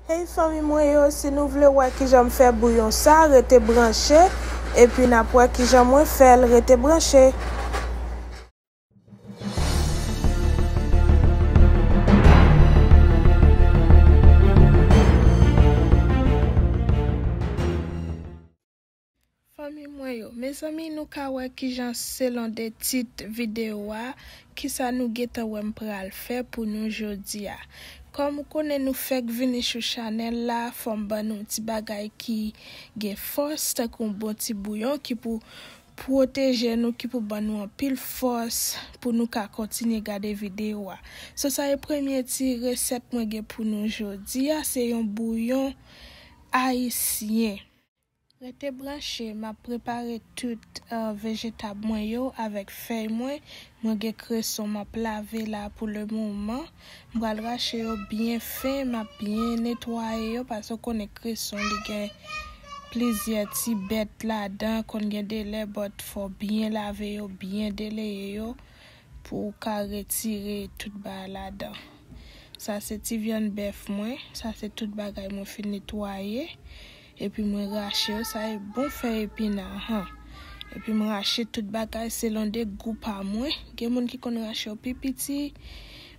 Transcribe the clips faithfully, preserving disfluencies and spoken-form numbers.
Hey fanmi mwen yo, si nou vle wè kijan m fè bouyon sa, rete branche, epi n ap wè kijan mwen fè l, rete branche. Fanmi mwen yo, mezanmi, nou ka wè kijan selon de tit videyo a, kisa nou gentan wè m pral fè pou nou jodi a. Kòm ou konnen nou fèk vini sou chanèl la, fò m ban nou ti bagay ki gen fòs, tankou yon bon ti bouyon ki pou pwoteje nou, ki pou ban nou anpil fòs pou nou ka kontinye gade videyo a. So, sa e premye ti resèt mwen gen pou nou jodi a, se yon bouyon ayisyen. Rete branche, m ap prepare tout, eh, vejetab mwen yo avèk fèy mwen. Mwen gen kreson m ap lave la pou le moman. M pral rache yo byen fen, m ap byen netwaye yo, paske w konnen kreson li gen plizyè ti bèt ladan, konn gen delè, but fò w byen lave yo, byen deleye yo pou w ka retire tout bagay ladan. Sa se ti vyann bèf mwen, sa se tout bagay mwen fin netwaye, epi mwen rache yo, sa e bon fè epina, han. Epi mwen rache tout bagay selon de gou pa mwen. Gen moun ki konn rache yo pi piti,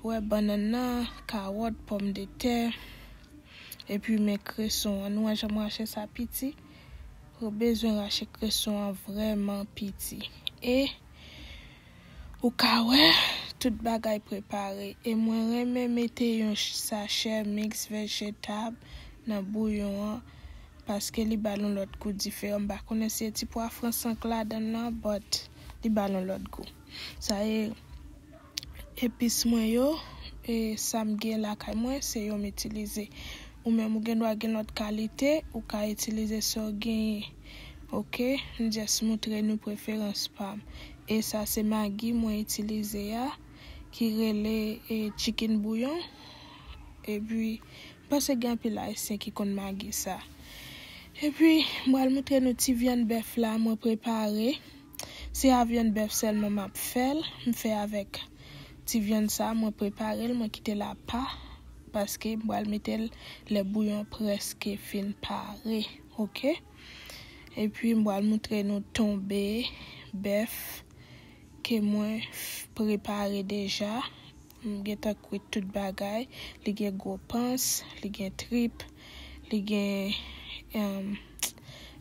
wè bannann nan, kawòt, pòmdetè, epi men kreson an. Nou wè jan mwen rache sa piti? Ou bezwen rache kreson an vrèman piti. E ou ka wè tout bagay prepare. E mwen renmen mete yon ch-, sachè miks vejetab nan bouyon an, paske li ba l yon lòt gou diferan. M pa konnen si e ti pwa fransank ladan l lan, but li ba l yon lòt gou. Sa e epis mwen yo, e sa m gen lakay mwen, se yo m itilize. Ou menm ou gen dwa gen lòt kalite, ou ka itilize sa w genyen. Oke, m just moutre nou preferans pa m. E sa se magi mwen itilize a, ki rele, e, chicken bouillon. Epi, m panse gen anpil ayisyen ki konn magi sa. Epi, m pral moutre nou ti vyann bèf la mwen prepare. Se a vyann bèf sèlman m ap fè l. M fè avèk ti vyann sa, mwen prepare l, mwen kite l apa, paske m pral mete l lè bouyon prèske fin pare, oke? Epi, m pral moutre nou tonbe bèf ke mwen f-, prepare deja. M gentan kwit tout bagay. Li gen gwo pans, li gen trip, li gen, em,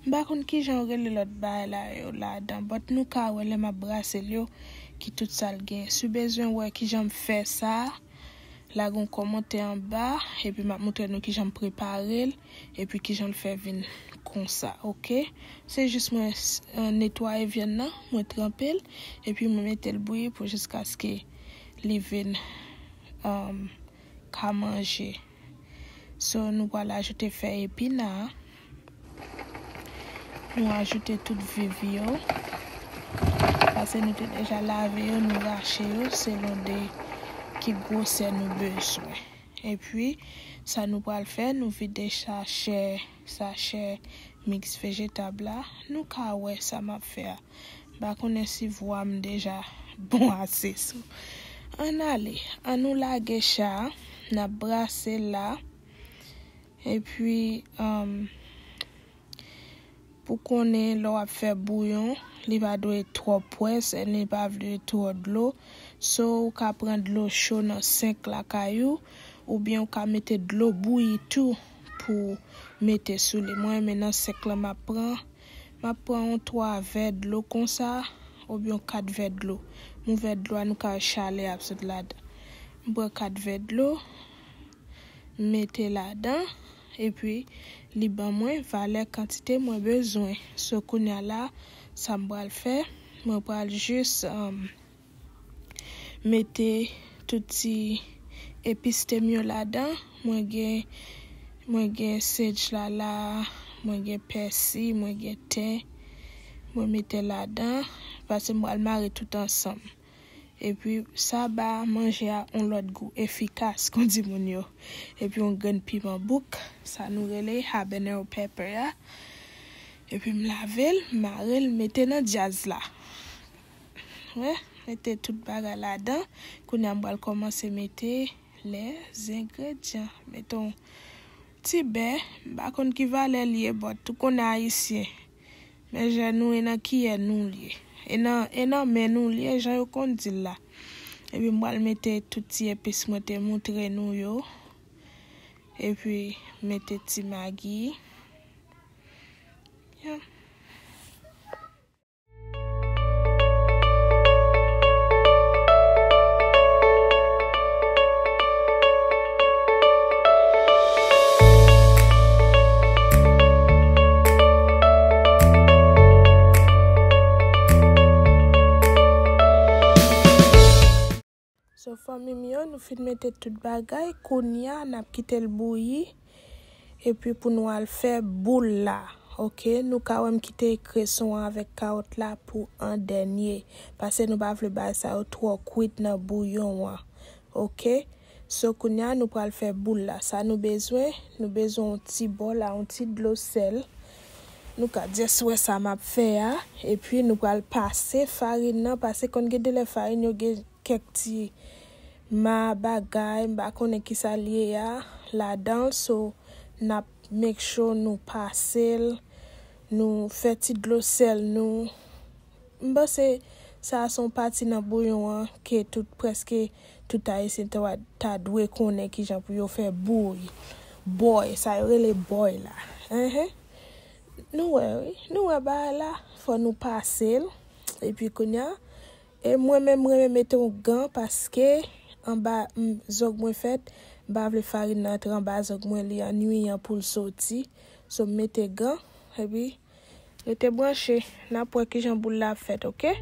m pa konn kijan yo rele lòt bagay la yo ladan, but nou ka wè lè m ap brase l yo, ki tout sa l gen. Si w bezwen wè kijan m fè sa, lage yon kòmantè anba, epi m ap moutre nou kijan m prepare l, epi kijan l fè vin konsa, oke? Se jis mwen s-, eh, netwaye vyann nan, mwen tranpe l, epi mwen mete l bouyi pou jiskaske li vin, um, ka manje. So, nou pral ajoute fèy epina a. Nou ajoute tout viv yo. Paske nou te deja lave yo, nou rache yo selon de ki gwosè nou bezwen. Epi, sa nou pral fè, nou vide sachè, sachè miks vejetab la. Nou ka wè sa m ap fè a. M pa konnen si vwa m deja bon ase. So, ann ale, ann nou lage cha a, n ap brase l la. Epi, um, pou konnen lè w ap fè bouyon, li pa dwe twò pwès, and li pa dwe twò dlo. So, ou ka pran dlo cho nan senk lakay ou, oubyen ou ka mete dlo bouyi tou pou mete sou li. Mwen, men nan senk lan m ap pran, m ap pran yon twa vè dlo konsa, oubyen yon kat vè dlo. Men vè dlo a, nou ka wè chalè ap sot ladan. M pran kat vè dlo, m mete ladan, epi li ban mwen valè kantite mwen bezwen. So, kounye a la, sa m pral fè, mwen pral jis, um, mete tout ti epis te m yo ladan. Mwen gen, mwen gen sage la la, mwen gen pèsi, mwen gen ten. Mwen mete ladan, paske m pral mare tout ansanm. Epi, sa ba manje a yon lòt gou efikas, kon di moun yo. Epi, yon grenn piman bouk, sa nou rele habanero pepper a. Epi, m lave l, m mare l, mete nan dyaz la. Wè, mete tout bagay ladan. Kounye a, m pral kòmanse mete lèzengredyan. Mete yon Ti bè, m pa konn ki valè l ye, but ou konnen ayisyen. Men jè nou, e nan kiyè nou l ye. E nan, e nan men nou l ye, jan yo konn di l la. Epi m pral mete tout ti epis mwen te moutre nou yo. Epi mete ti magi. Yeah. So, fanmi m yo, nou fin mete tout bagay. Kounye a, n ap kite l bouyi. Epi pou nou al fè boul la. Oke, nou ka wè m kite kreson an avèk kawòt la pou an dènye. Paske nou pa vle bagay sa yo twò kwit nan bouyon an. Oke? So, kounye a, nou pral fè boul la. Sa nou bezwen, nou bezwen yon ti bòl a, yon ti dlo sèl. Nou ka just wè sa m ap fè a. Epi, nou pral pase farin nan, paske konn gen de lè farin yo gen kèk ti ma bagay, m pa konnen ki sa l ye a, ladan l. So, n ap make sure nou pase l, nou fè ti dlo sèl nou. M panse sa a se yon pati nan bouyon an ke tout, prèske tout Ayisyen ta, ta dwe konnen kijan pou yo fè bouyi. Bòy, sa yo rele bòy la. Enhen. Nou wè, wi. Nou wè bagay la. Fò nou pase l. Epi kounye a, e mwen menm, mwen renmen mete yon gan paske anba, m, zòg mwen fèt, m pa vle farin nan antre anba zòg mwen, li annuiyan pou l soti. So, m mete gan, epi rete branche, n ap wè kijan boul la ap fèt, oke?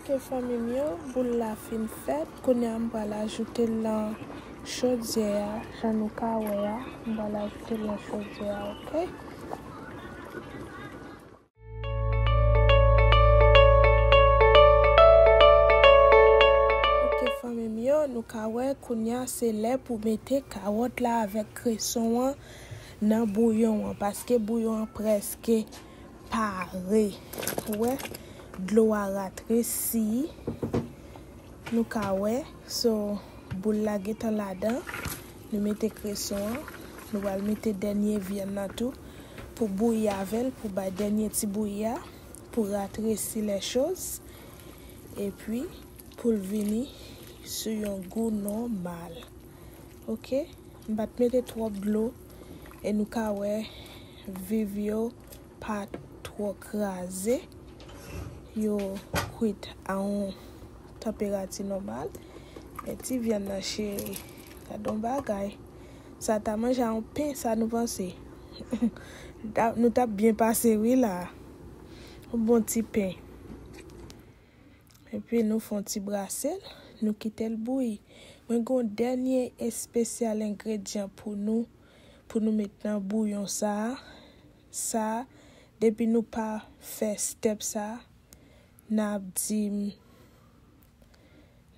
Ok, fanmi m yo, boul la fin fèt. Kounye a, m pral ajoute l nan chodyè a. Jan nou ka wè a, m pral ajoute l nan chodyè a, ok? Ok, fanmi m yo, nou ka wè kounye a se lè pou mete kawòt la avèk kreson an nan bouyon an, paske bouyon an prèske pare. Ou wè, dlo a ratresi. Nou ka wè, so, boul la gentan ladan. Nou mete kreson an. Nou pral mete dènye vyann nan tou pou bouyi avè l, pou bay dènye ti bouyi a, pou ratresi lè choz. Epi, pou l vini sou yon gou nòmal. Ok? M pa t mete twòp dlo. E nou ka wè viv yo pa twò kraze. Yo kwit a yon tanperati nòmal. Men ti vyann nan cheri. Gad yon bagay. Sa ta manje a yon pen, sa nou panse? Ta, nou t ap byen pase wi la. Yon bon ti pen. Epi nou fè yon ti brase l, nou kite l bouyi. Mwen gen yon dènye espesyal engredyan pou nou, pou nou met nan bouyon sa a. Sa a, depi nou pa fè step sa a, n ap di m,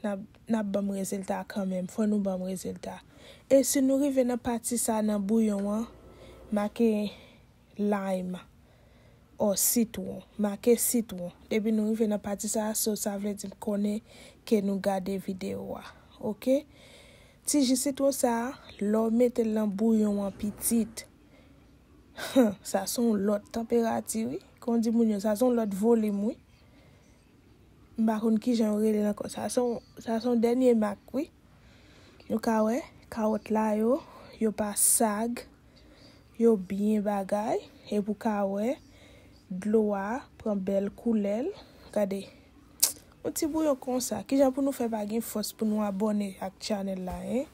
n ap, n ap ban m rezilta kanmenm. Fò nou ban m rezilta. E si nou rive nan pati sa a nan bouyon an, make lime or sitwon. Make sitwon. Depi nou rive nan pati sa a, so sa vle di m konnen ke nou gade videyo a. Ok? Ti ji sitwon sa a, lè w mete l nan bouyon an pitit, sa se yon lòt tanperati, wi. Kon di moun yo, sa se yon lòt volim, wi. M pa konn kijan yo rele l ankò. Sa se yon, sa se yon dènye mak, wi. Nou ka wè, kawòt la yo, yo pa sag, yo byen bagay. Epi w ka wè, dlo a pran bèl koulè l. Gade, yon ti bouyon konsa. Kijan pou nou fè pa gen fòs pou nou abòne ak chanèl la, en?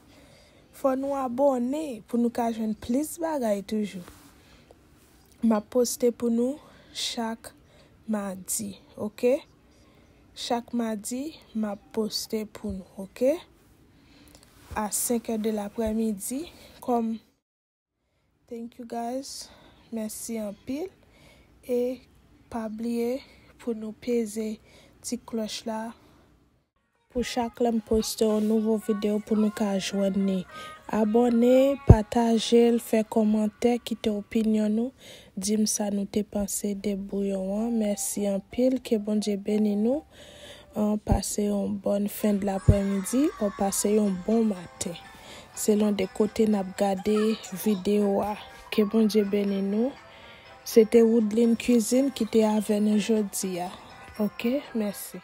Fò nou abòne pou nou ka jwenn plis bagay toujou. M ap poste pou nou chak madi, ok? Chak madi, m ap poste pou nou, ok? A senk è de laprèmidi, kòm, thank you guys, mèsi anpil. E Pa bliye pou nou peze ti klòch la pou chak lè m poste yon nouvo videyo pou nou ka jwenn li. Abòne, pataje l, fè kòmantè, kite opinyon nou, di m sa nou te panse de bouyon an. Mèsi anpil, ke Bondye beni nou. An, pase yon bòn fen de laprèmidi, an, pase yon bon maten. Selon de kote n ap gade videyo a. Ke Bondye beni nou. Se te Woodline Cuisine ki te avè nou jodi a. Oke, mèsi.